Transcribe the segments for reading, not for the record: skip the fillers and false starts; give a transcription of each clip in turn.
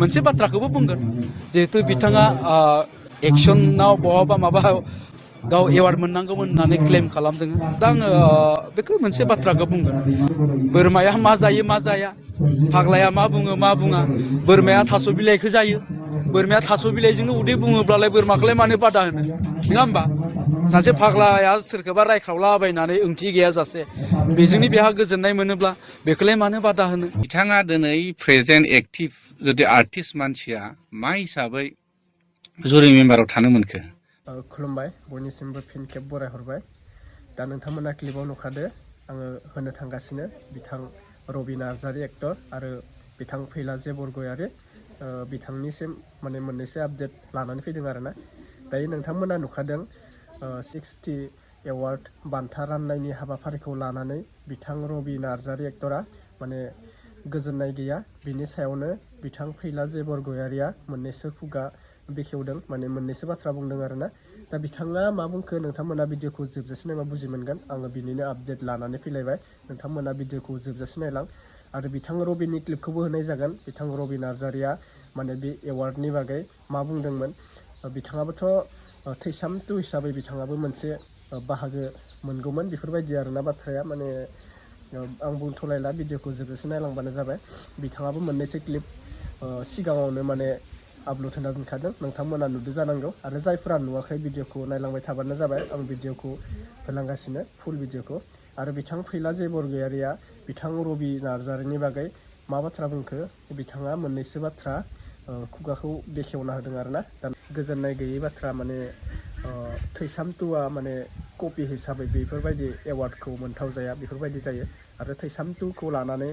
मोनसे बाथ्राखौबो बुंगोन जिहेतु बिथाङा एक्सनाव बहाबा माबा गाव एवार्ड मोननांगौमोन होननानै क्लेम खालामदों दा आङो बेखौ मोनसे बाथ्राखौ बुंगोन बोरमाया मा जायो मा जाया फाग्लाया मा बुङो मा बुङा बोरमाया थास' बिलाइखौ जायो बोरमाया थास' बिलाइजोंनो उदै बुङोब्लालाय बोरमाखौलाय मानो बादा होनो नङा होमबा सासे फाग्लाया सोरखौबा रायख्रावलाबायनानै ओंथि गैयाजासे बेजोंनो बेहा गोजोननाय मोनोब्ला बेखौलाय मानो बादा होनो बिथाङा दिनै प्रेजेन्ट एक्टिभ जुदि आर्टिस्ट मानसिया मा हिसाबै जुरि मेम्बाराव थानो मोनखो खुलुमबाय बयनिसिमबो फिन खेब बरायहरबाय दा नोंथांमोना क्लिपाव नुखादो आङो होनो थांगासिनो बिथां रबि नार्जारि एक्टर आरो बिथां फैलाजे बरगयारि बिथांनिसिम माने मोननैसो आपडेट लानानै फैदों आरोना दायो नोंथांमोना नुखादों 60 एवार्ड बान्था राननायनि हाबाफारिखौ लानानै बिथां रबि नार्जारि एक्टरा माने गोजोननाय गैया बिनि सायावनो बिथां फैलाजे बरगयारिया मोननैसो खुगा बेखेवदों माने मोननैसो बाथ्रा बुंदों आरोना दा बिथाङा मा बुंखो नोंथांमोना भिडिअखौ जोबजासे नायबा बुजि मोनगोन आङो बिनिनो आपडेट लानानै फैलायबाय नोंथांमोना भिडिअखौ जोबजासे नायलां आरो बिथां रबिनि क्लिपखौबो होनाय जागोन बिथां रबि नार्जारिया माने बे एवार्डनि बागै मा बुंदोंमोन बिथाङाबोथ' थैसाम 2 हिसाबै बिथाङाबो मोनसे बाहागो मोनगौमोन बेफोरबायदि आरोना बाथ्राया माने आं बुंथ'लायला भिडिअखौ जोबजासे नायलांबानो जाबाय बिथाङाबो मोननैसो क्लिप सिगाङावनो माने आपल'ड होना दोनखादों नोंथांमोना नुदो जानांगौ आरो जायफोरा नुवाखै भिडिअखौ नायलांबाय थाबानो जाबाय आं भिडिअखौ होलांगासिनो फुल भिडिअखौ आरो बिथां फैलाजे बरगयारिया बिथां रबि नार्जारिनि बागै मा बाथ्रा बुंखो बिथाङा मोननैसो बाथ्रा खुगाखौ बेखेवना होदों आरोना दा गोजोननाय गैयै बाथ्रा माने थैसाम 2आ माने कपि हिसाबै बेफोरबायदि एवार्डखौ मोनथाव जाया बेफोरबायदि जायो आरो थैसाम 2खौ लानानै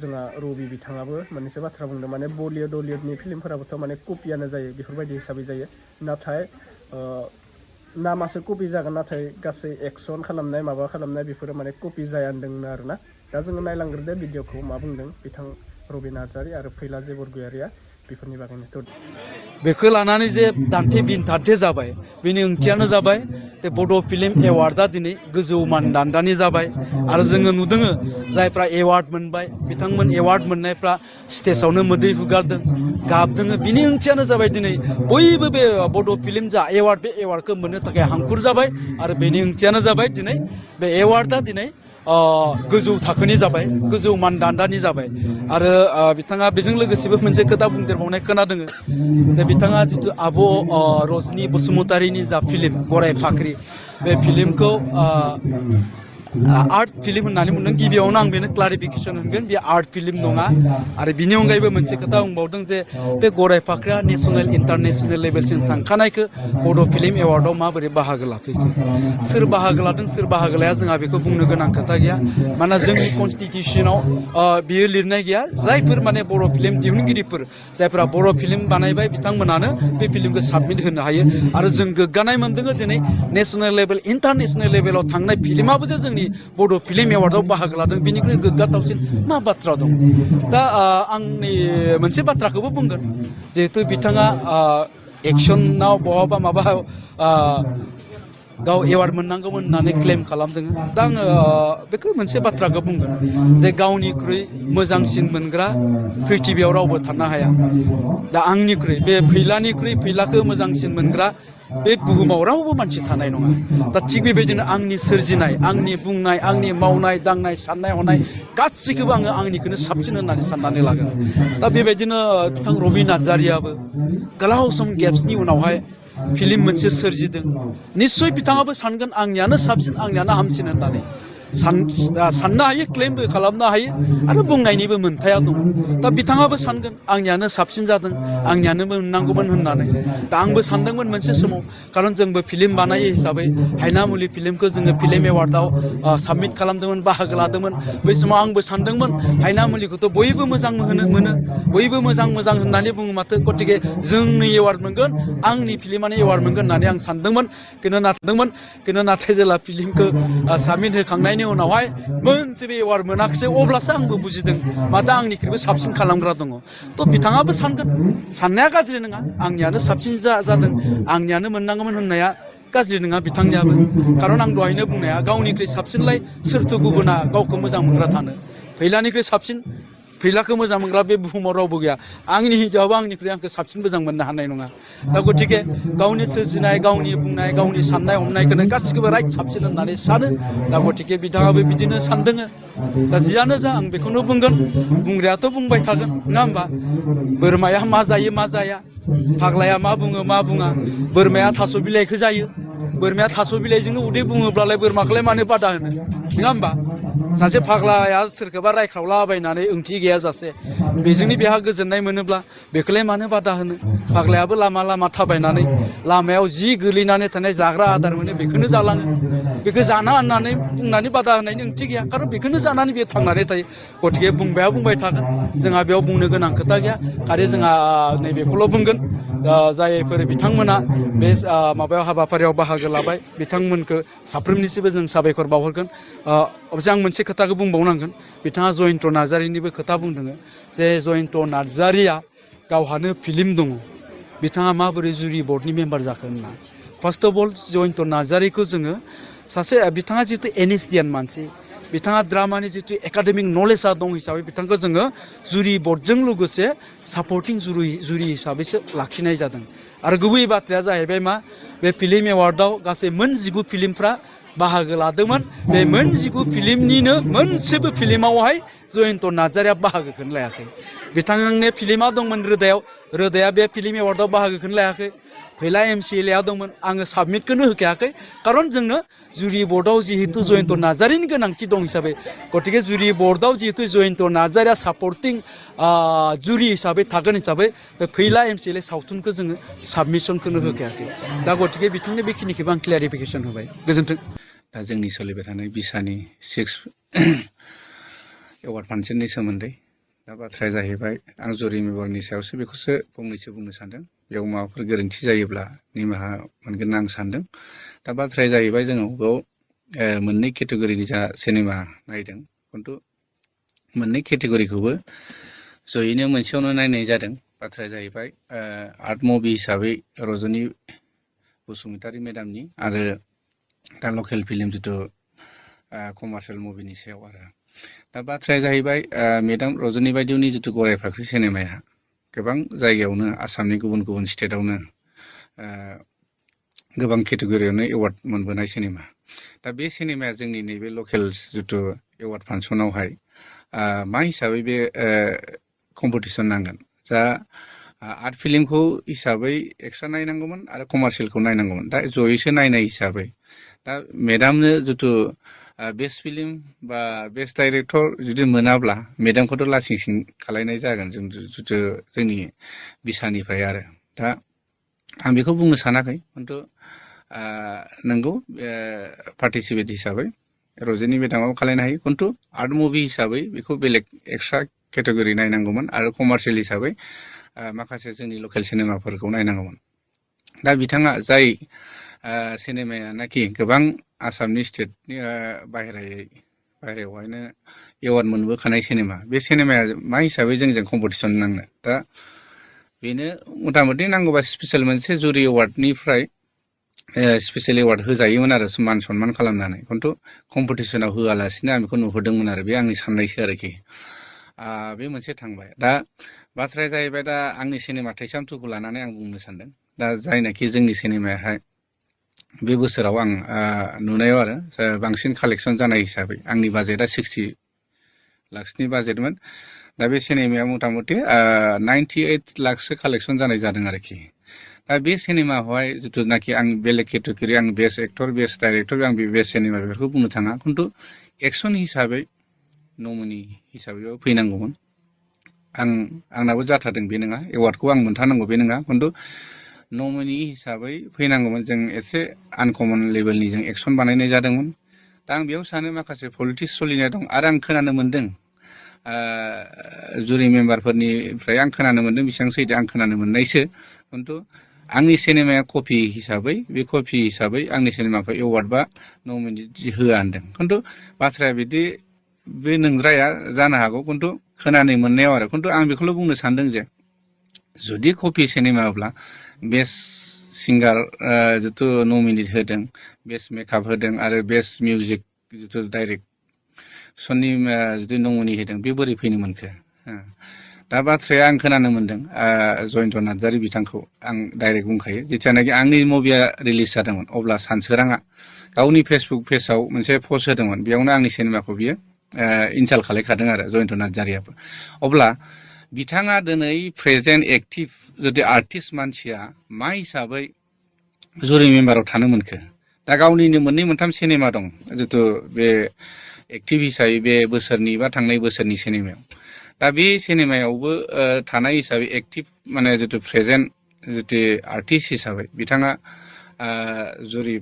जोंहा रबि बिथाङाबो मोननैसो बाथ्रा बुंदों माने बलिउड हलिउडनि फिल्मफोराबोथ' माने कपियानो जायो बेफोरबायदि हिसाबै जायो नाथाय नामासो कपि जागोन नाथाय गासै एक्सन खालामनाय माबा खालामनाय बेफोरो माने कपि जाया होनदोंनो आरोना दा जोङो नायलांग्रोदो भिडिअखौ मा बुंदों बिथां रबि नार्जारि आरो फैलाजे बरगयारिया बेफोरनि बागैनो बेखौ लानानै जे दान्थे बिनथान्थे जाबाय बेनि ओंथियानो जाबाय जे बड' फिल्म एवार्डआ दिनै गोजौ मानदान्दानि जाबाय आरो जोङो नुदों जायफ्रा एवार्ड मोनबाय बिथांमोन एवार्ड मोननायफ्रा स्टेजावनो मोदै हुगारदों गाबदों बिनि ओंथियानो जाबाय दिनै बयबो बे बड' फिल्म जा एवार्ड बे एवार्डखौ मोननो थाखाय हांखुर जाबाय आरो बेनि ओंथियानो जाबाय दिनै बे एवार्डआ दिनै गोजौ थाखोनि जाबाय गोजौ मानदान्दानि जाबाय आरो बिथाङा बेजों लोगोसेबो मोनसे खोथा बुंदेरबावनाय खोनादों जे बिथाङा जिथु आब' रजनि बसुमतारीनि जा फिल्म गराय फाख्रि बे फिल्मखौ आर्ट फिल्म होननानै बुंदों गिबियावनो आं बेनो क्लारिफिकेसन होगोन बे आर्ट फिल्म नङा आरो बिनि अनगायैबो मोनसे खोथा बुंबावदों जे बे गराय फाख्रिया नेसनेल इन्टारनेसनेल लेभेलसिम थांखानायखौ बड' फिल्म एवार्डआव माबोरै बाहागो लाफैखो सोर बाहागो लादों सोर बाहागो लाया जोंहा बेखौ बुंनो गोनां खोथा गैया मानोना जोंनि कनस्टिटिउसनाव बियो लिरनाय गैया जायफोर माने बर' फिल्म दिहुनगिरिफोर जायफोरा बर' फिल्म बानायबाय बिथांमोनानो बे फिल्मखौ साबमिट होनो हायो आरो जों गोग्गानाय मोनदों दिनै नेसनेल लेभेल इन्टारनेसनेल लेभेलाव थांनाय फिल्माबो जे जोंनि बड' फिल्म एवार्डआव बाहागो लादों बेनिख्रुइ गोग्गाथावसिन मा बाथ्रा दं दा आंनि मोनसे बाथ्राखौबो बुंगोन जिहेतु बिथाङा एक्सनाव बहाबा माबा गाव एवार्ड मोननांगौमोन होननानै क्लेम खालामदों दा आङो बेखौ मोनसे बाथ्राखौ बुंगोन जे गावनिख्रुइ मोजांसिन मोनग्रा प्रिथिबियाव रावबो थानो हाया दा आंनिख्रुइ बे फैलानिख्रुइ फैलाखौ मोजांसिन मोनग्रा बे बुहुमाव रावबो मानसि थानाय नङा दा थिग बेबायदिनो आंनि सोरजिनाय आंनि बुंनाय आंनि मावनाय दांनाय साननाय हनाय गासैखौबो आङो आंनिखौनो साबसिन होननानै साननानै लागोन दा बेबायदिनो बिथां रबि नार्जारियाबो गोलाव सम गेप्सनि उनावहाय फिल्म मोनसे सोरजिदों निस्सय बिथाङाबो सानगोन आंनियानो साबसिन आंनियानो हामसिन होननानै साननो हायो क्लेमबो खालामनो हायो आरो बुंनायनिबो मोन्थाया दं दा बिथाङाबो सानगोन आंनियानो साबसिन जादों आंनियानो मोननांगौमोन होननानै दा आंबो सानदोंमोन मोनसे समाव खारन जोंबो फिल्म बानायो हिसाबै हायनामुलि फिल्मखौ जोङो फिल्म एवार्डआव साबमिट खालामदोंमोन बाहागो लादोंमोन बै समाव आंबो सानदोंमोन हायनामुलिखौथ' बयबो मोजां मोनो बयबो मोजां होननानै बुङो माथो गतिके जोंनि एवार्ड मोनगोन आंनि फिल्मानो एवार्ड मोनगोन होननानै आं सानदोंमोन खिन्थु नाथाय जेला फिल्मखौ साबमिट होखांनायनि उनावहाय मोनसेबो एवार्ड मोनाखिसै अब्लासो आंबो बुजिदों माथो आंनिख्रुइबो साबसिन खालामग्रा दङ थ' बिथाङाबो सानगोन साननाया गाज्रि नङा आंनियानो साबसिन जादों आंनियानो मोननांगौमोन होननाया गाज्रि नङा बिथांनियाबो खारन आं दहायनो बुंनाया गावनिख्रुइ साबसिनलाय सोरथो गुबुना गावखौ मोजां मोनग्रा थानो फैलानिख्रुइ साबसिन फैलाखौ मोजां मोनग्रा बे बुहुमाव रावबो गैया आंनि हिन्जावाबो आंनिख्रुइ आंखौ साबसिन मोजां मोननो हानाय नङा दा गतिके गावनि सोरजिनाय गावनि बुंनाय गावनि साननाय हनायखौनो गासिखौबो राइट साबसिन होननानै सानो दा गतिके बिथाङाबो बिदिनो सानदों दा जियानो जा आं बेखौनो बुंगोन बुंग्रायाथ' बुंबाय थागोन नङा होमबा बोरमाया मा जायो मा जाया फाग्लाया मा बुङो मा बुङा बोरमाया थास' बिलाइखौ जायो बोरमाया थास' बिलाइजोंनो उदै बुङोब्लालाय बोरमाखौलाय मानो बादा होनो नङा होमबा सासे फाग्लाया सोरखौबा रायख्रावलाबायनानै ओंथि गैयाजासे बेजोंनो बेहा गोजोननाय मोनोब्ला बेखौलाय मानो बादा होनो फाग्लायाबो लामा लामा थाबायनानै लामायाव जि गोलैनानै थानाय जाग्रा आदार मोनो बेखौनो जालाङो बेखौ जाना होननानै बुंनानै बादा होनायनि ओंथि गैया खारन बेखौनो जानानै बेयो थांनानै थायो गतिके बुंबाया बुंबाय थागोन जोंहा बेयाव बुंनो गोनां खोथा गैया खालि जोंहा नैबेखौल' बुंगोन जायफोर बिथांमोना बे माबायाव हाबाफारियाव बाहागो लाबाय बिथांमोनखौ साफ्रोमनिसिबो जों साबायखर बावहरगोन अबसे आं मोनसे खोथाखौ बुंबावनांगोन बिथाङा जयन्त नार्जारिनिबो खोथा बुंदों जे जयन्त नार्जारिया गावहानो फिल्म दङ बिथाङा माबोरै जुरि बर्डनि मेम्बार जाखो होनना फार्स्ट अफ अल जयन्त नार्जारिखौ जोङो सासे बिथाङा जिहेतु एनएसडियान मानसि बिथाङा ड्रामानि जितु एकाडेमिक नलेजआ दं हिसाबै बिथांखौ जोङो जुरि बर्डजों लोगोसे सापर्टिं जुरि हिसाबैसो लाखिनाय जादों आरो गुबै बाथ्राया जाहैबाय मा बे फिल्म एवार्डआव गासै मोन 19 फिल्मफ्रा बाहागो लादोंमोन बे मोन 19 फिल्मनिनो मोनसेबो फिल्मावहाय जयन्त नार्जारिया बाहागोखौनो लायाखै बिथांनि फिल्मा दंमोन रोदाया बे फिल्म एवार्डआव बाहागोखौनो लायाखै फैला MCLA दंमोन आङो साबमिटखौनो होखायाखै खारन जोंनो जुरि बर्डआव जिहेतु जयन्त नार्जारिनि गोनांथि दं हिसाबै गतिके जुरि बर्डआव जिहेतु जयन्त नार्जारिया सापर्टिं जुरि हिसाबै थागोन हिसाबै बे फैला MCLA सावथुनखौ जोङो साबमिसनखौनो होखायाखै दा गतिके बिथांनि बेखिनिखौबो आं क्लियारिफिकेसन होबाय गोजोन्थों दा जोंनि सोलिबाय थानाय बिसानि 6 एवार्ड फांसननि सोमोन्दै दा बाथ्राया जाहैबाय आं जुरि मेम्बारनि सायावसो बेखौसो फंनैसो बुंनो सानदों बेयाव माबाफोर गोरोन्थि जायोब्ला निमाहा मोनगोन आं सानदों दा बाथ्राया जाहैबाय जोङो बेयाव मोननै केटेगरिनि जा सिनेमा नायदों खिन्थु मोननै केटेगरिखौबो जयैनो मोनसेयावनो नायनाय जादों बाथ्राया जाहैबाय आर्ट मुभि हिसाबै रजनी बसुमतारी मेडामनि आरो दा लकेल फिल्म जिथु कमार्शियेल मुभिनि सायाव आरो दा बाथ्राया जाहैबाय मेडाम रजनी बायदिनि जिथु गराय फाख्रि सिनेमाया गोबां जायगायावनो आसामनि गुबुन गुबुन स्टेटआवनो गोबां केटेगरियावनो एवार्ड मोनबोनाय सिनेमा दा बे सिनेमाया जोंनि नैबे लकेल जिथु एवार्ड फांसनावहाय मा हिसाबै बे कम्पिटिसन नांगोन जा आर्ट फिल्मखौ हिसाबै एक्सट्रा नायनांगौमोन आरो कमार्शियेलखौ नायनांगौमोन दा जयैसो नायनाय हिसाबै दा मेडामनो जिथु बेस्ट फिल्म बा बेस्ट डाइरेक्टर जुदि मोनाब्ला मेडामखौथ' लासिंसिं खालायनाय जागोन जों जिथु जोंनि बिसानिफ्राय आरो दा आं बेखौ बुंनो सानाखै खिन्थु नंगौ पार्टिसिपेट हिसाबै रजनी मेडामाबो खालायनो हायो खिन्थु आर्ट मुभि हिसाबै बेखौ बेलेग एक्सट्रा केटेगरि नायनांगौमोन आरो कमार्शियेल हिसाबै माखासे जोंनि लकेल सिनेमाफोरखौ नायनांगौमोन दा बिथाङा जाय सिनेमायानाखि गोबां आसामनि स्टेटनि बाहेरायावहायनो एवार्ड मोनबोखानाय सिनेमा बे सिनेमाया मा हिसाबै जोंजों कम्पिटिसन नांनो दा बेनो मथा मथि नांगौबा स्पेसियेल मोनसे जुरि एवार्डनिफ्राय स्पेसियेल एवार्ड होजायोमोन आरो मान सनमान खालामनानै खिन्थु कम्पिटिसनाव होआलासिनो आं बेखौ नुहुरदोंमोन आरो बे आंनि साननायसो आरोखि बे मोनसे थांबाय दा बाथ्राया जाहैबाय दा आंनि सिनेमा थैसाम 2खौ लानानै आं बुंनो सानदों दा जायनाखि जोंनि सिनेमायाहाय बे बोसोराव आं नुनायाव आरो बांसिन कालेक्सन जानाय हिसाबै आंनि बाजेटआ 60 लाखसनि बाजेटमोन दा बे सिनेमाया मथा मथि 98 लाखसो कालेक्सन जानाय जादों आरोखि दा बे सिनेमाखौहाय जिथुनाखि आं बेलेग केटेगरि आं बेस्ट एक्टर बेस्ट डाइरेक्टर आं बे बेस्ट सिनेमा बेफोरखौ बुंनो थाङा खिन्थु एक्सन हिसाबै नमिनि हिसाबैबो फैनांगौमोन आंनाबो जाथारदों बे नङा एवार्डखौ आं मोनथारनांगौ बे नङा खिन्थु नमिनि हिसाबै फैनांगौमोन जों एसे आनकमन लेभेलनि जों एक्सन बानायनाय जादोंमोन दा आं बेयाव सानो माखासे पलिटिक्स सोलिनाय दं आरो आं खोनानो मोन्दों जुरि मेम्बारफोरनिफ्राय आं खोनानो मोन्दों बेसेबां सैथो आं खोनानो मोननायसो खिन्थु आंनि सिनेमाया कपि हिसाबै बे कपि हिसाबै आंनि सिनेमाखौ एवार्ड बा नमिनि होआ होनदों खिन्थु बाथ्राया बिदि बे नंद्राया जानो हागौ खिन्थु खोनानो मोननायाव आरो खिन्थु आं बेखौल' बुंनो सानदों जे जुदि कपि सिनेमाब्ला बेस्ट सिंगार जिथु नमिनेट होदों बेस्ट मेकआप होदों आरो बेस्ट मिउजिक जिथु डाइरेक्सननि जुदि नमिनि होदों बे बोरै फैनो मोनखो दा बाथ्राया आं खोनानो मोनदों जयन्त नार्जारि बिथांखौ आं डाइरेक्ट बुंखायो जेथियानाखि आंनि मुभिया रिलिज जादोंमोन अब्ला सानसोराङा गावनि फेसबुक पेजाव मोनसे पस्ट होदोंमोन बेयावनो आंनि सिनेमाखौ बियो इनस्टल खालायखादों आरो जयन्त नार्जारियाबो अब्ला बिथाङा दिनै प्रेजेन्ट एक्टिभ जुदि आर्टिस्ट मानसिया मा हिसाबै जुरि मेम्बाराव थानो मोनखो दा गावनिनो मोननै मोनथाम सिनेमा दं जितु बे एक्टिभ हिसाबै बे बोसोरनि बा थांनाय बोसोरनि सिनेमायाव दा बे सिनेमायावबो थानाय हिसाबै एक्टिभ माने जितु प्रेजेन्ट जितु आर्टिस्ट हिसाबै बिथाङा जुरि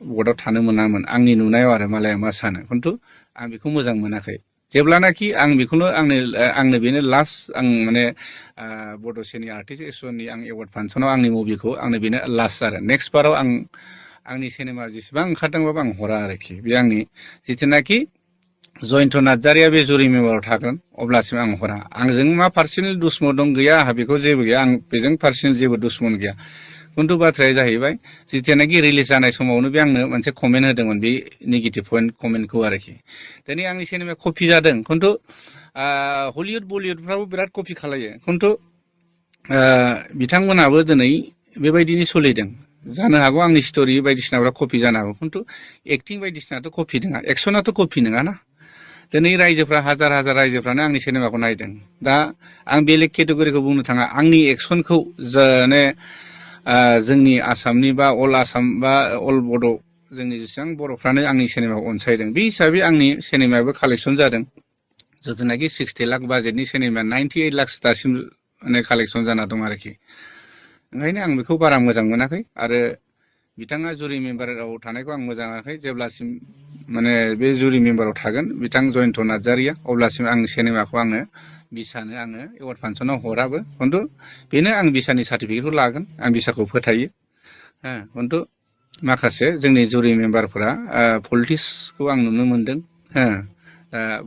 बर्डआव थानो मोनामोन आंनि नुनायाव आरो मालाया मा सानो खिन्थु आं बेखौ मोजां मोनाखै जेब्लानाखि आं बेखौनो आंनो बेनो लास्ट आं माने बड' सिनि आर्टिस्ट एस'सियेसननि आं एवार्ड फांसनाव आंनि मुभिखौ आंनो बेनो लास्ट आरो नेक्स्ट बाराव आंनि सिनेमा जेसेबां ओंखारदोंबाबो आं हरा आरोखि बे आंनि जिथुनाखि जयन्त नार्जारिया बे जुरि मेम्बाराव थागोन अब्लासिम आं हरा आंजों मा पार्सनेल दुश्मन दं गैया आंहा बेखौ जेबो गैया आं बेजों पार्सनेल जेबो दुश्मन गैया खिन्थु बाथ्राया जाहैबाय जिथियानाखि रिलिज जानाय समावनो बे आंनो मोनसे कमेन्ट होदोंमोन बे नेगेटिभ कमेन्टखौ आरोखि दिनै आंनि सिनेमाया कपि जादों खिन्थु हलिउड बलिउडफ्राबो बिराद कपि खालायो खिन्थु बिथांमोनाबो दिनै बेबायदिनो सोलिदों जानो हागौ आंनि स्ट'रि बायदिसिनाफ्रा कपि जानो हागौ खिन्थु एक्टिं बायदिसिनाथ' कपि नङा एक्सनाथ' कपि नङाना दिनै रायजोफ्रा हाजार हाजार रायजोफ्रानो आंनि सिनेमाखौ नायदों दा आं बेलेग केटेगरिखौ बुंनो थाङा आंनि एक्सनखौ माने जोंनि आसामनि बा अल आसाम बा अल बड' जोंनि जेसेबां बर'फ्रानो आंनि सिनेमाखौ अनसायदों बे हिसाबै आंनि सिनेमायाबो कालेक्सन जादों जिथुनाखि 60 लाख बाजेटनि सिनेमाया 98 लाख दासिम माने कालेक्सन जाना दं आरोखि ओंखायनो आं बेखौ बारा मोजां मोनाखै आरो बिथाङा जुरि मेम्बाराव थानायखौ आं मोजां मोनाखै जेब्लासिम माने बे जुरि मेम्बाराव थागोन बिथां जयन्त नार्जारिया अब्लासिम आंनि सिनेमाखौ आङो बिसानो आङो एवार्ड फांसनाव हराबो खिन्थु बेनो आं बिसानि सार्टिफिकेटखौ लागोन आं बिसाखौ फोथायो खिन्थु माखासे जोंनि जुरि मेम्बारफोरा पलिटिक्सखौ आं नुनो मोनदों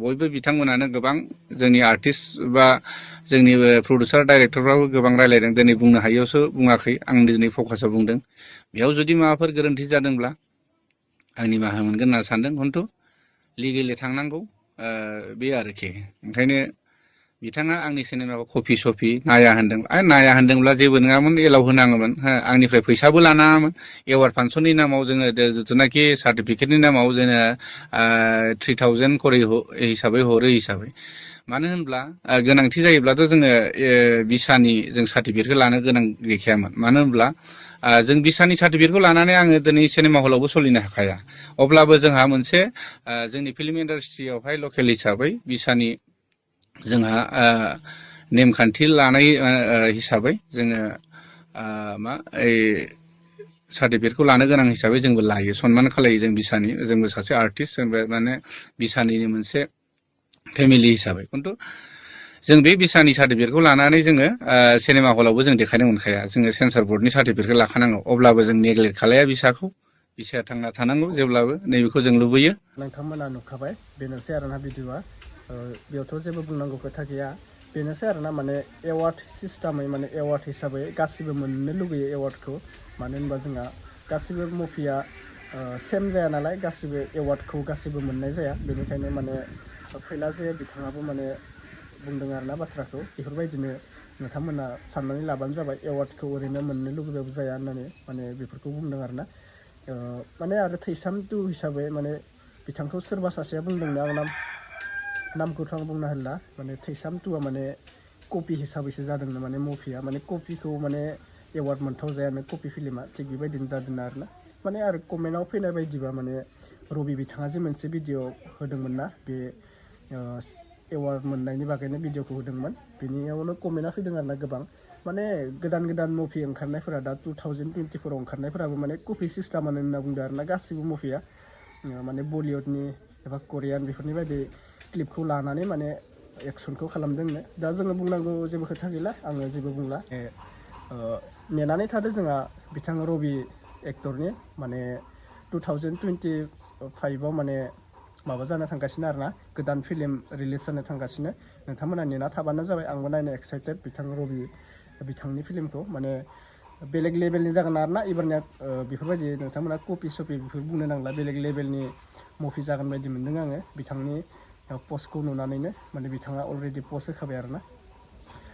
बयबो बिथांमोनानो गोबां जोंनि आर्टिस्ट बा जोंनि प्रडिउसार डाइरेक्टरफ्राबो गोबां रायलायदों दिनै बुंनो हायियावसो बुङाखै आं दिनै फकासाव बुंदों बेयाव जुदि माबाफोर गोरोन्थि जादोंब्ला आं निमाहा मोनगोन होनना सानदों खिन्थु लिगेलि थांनांगौ बे आरोखि ओंखायनो बिथाङा आंनि सिनेमाखौ कपि सपि नाया होन्दों नाया होन्दोंब्ला जेबो नङामोन एलाव होनाङोमोन आंनिफ्राय फैसाबो लानाङामोन एवार्ड फांसननि नामाव जोङो जिथुनाखि सार्टिफिकेटनि नामाव जोङो 3000 करि हिसाबै हरो हिसाबै मानो होनब्ला गोनांथि जायोब्लाथ' जोङो बिसानि जों सार्टिफिकेटखौ लानो गोनां गैखायामोन मानो होनब्ला जों बिसानि सार्टिफिकेटखौ लानानै आङो दिनै सिनेमा हलावबो सोलिनो हाखाया अब्लाबो जोंहा मोनसे जोंनि फिल्म इन्डास्ट्रियावहाय लकेल हिसाबै बिसानि जोंहा नेमखान्थि लानाय हिसाबै जोङो सार्टिफिकेटखौ लानो गोनां हिसाबै जोंबो लायो सनमान खालायो जों बिसानि जोंबो सासे आर्टिस्ट जोंबो माने बिसानिनो मोनसे फेमिलि हिसाबै खिन्थु जों बे बिसानि सार्टिफिकेटखौ लानानै जोङो सिनेमा हलावबो जों देखायनो मोनखाया जोङो सेन्सर बर्डनि सार्टिफिकेट लाखानांगौ अब्लाबो जों नेग्लेक्ट खालाया बिसाया थांना थानांगौ जेब्लाबो नैबेखौ जों लुबैयो नोंथांमोना नुखाबाय बेनोसै आरोना भिडिअ'आ बेयावथ' जेबो बुंनांगौ खोथा गैया बेनोसै आरोना माने एवार्ड सिस्टेमै माने एवार्ड हिसाबै गासिबो मोननो लुगैयो एवार्डखौ मानो होनबा जोंहा गासिबो मुभिया सेम जाया नालाय गासिबो एवार्डखौ गासिबो मोननाय जाया बेनिखायनो माने फैला जे बिथाङाबो माने बुंदों आरोना बाथ्राखौ बेफोरबायदिनो नोंथांमोना साननानै लाबानो जाबाय एवार्डखौ ओरैनो मोननो लुगैबाबो जाया होननानै माने बेफोरखौ बुंदों आरोना माने आरो थैसाम 2 हिसाबै माने बिथांखौ सोरबा सासेया बुंदोंनो आं नामखौथ' आं बुंना होला माने थैसाम 2आ माने कपि हिसाबैसो जादोंनो माने मुभिया माने कपिखौ माने एवार्ड मोनथाव जायानो कपि फिल्मा थिग बेबायदिनो जादों आरोना माने आरो कमेन्टआव फैनाय बायदिबा माने रबि बिथाङा जे मोनसे भिडिअ होदोंमोन ना बे एवार्ड मोननायनि बागैनो भिडिअखौ होदोंमोन बेनियावनो कमेन्टआ फैदों आरोना गोबां माने गोदान मुभि ओंखारनायफोरा दा 2024 ओंखारनायफोराबो माने कपि सिस्टेमानो होनना बुंदों आरोना गासिबो मुभिया माने बलिउडनि एबा करियान बेफोरनि बायदि क्लिपखौ लानानै माने एक्सनखौ खालामदोंनो दा जोङो बुंनांगौ जेबो खोथा गैला आङो जेबो बुंला नेनानै थादो जोंहा बिथां रबि एक्टरनि माने 2025आव माने माबा जानो थांगासिनो आरोना गोदान फिल्म रिलिज जानो थांगासिनो नोंथांमोना नेना थाबानो जाबाय आंबो नायनो एक्साइटेड बिथां रबि बिथांनि फिल्मखौ माने बेलेग लेभेलनि जागोन आरोना एबारनिया बेफोरबायदि नोंथांमोना कपि सपि बेफोर बुंनो नांला बेलेग लेभेलनि मुभि जागोन बायदि मोन्दों आङो बिथांनि पस्टखौ नुनानैनो माने बिथाङा अलरेडि पस्ट होखाबाय आरोना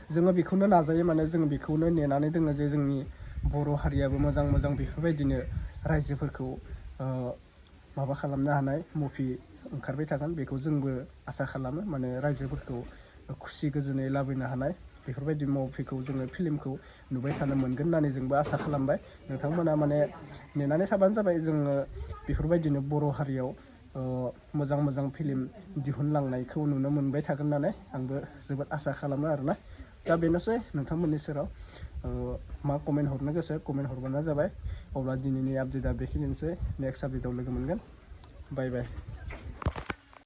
जोङो बेखौनो नाजायो माने जों बेखौनो नेनानै दोङो जे जोंनि बर' हारियाबो मोजां मोजां बेफोरबायदिनो रायजोफोरखौ माबा खालामनो हानाय मुभि ओंखारबाय थागोन बेखौ जोंबो आसा खालामो माने रायजोफोरखौ खुसि गोजोनै लाबोनो हानाय बेफोरबायदि मुभिखौ जोङो फिल्मखौ नुबाय थानो मोनगोन होननानै जोंबो आसा खालामबाय नोंथांमोना माने नेनानै थाबानो जाबाय जोङो बेफोरबायदिनो बर' हारियाव मोजां मोजां फिल्म दिहुनलांनायखौ नुनो मोनबाय थागोन होननानै आंबो जोबोद आसा खालामो आरोना दा बेनोसै नोंथांमोननि सेराव मा कमेन्ट हरनो गोसो कमेन्ट हरबानो जाबाय अब्ला दिनैनि आपडेटआ बेखिनियानोसै नेक्स्ट आपडेटआव लोगो मोनगोन बाय बाय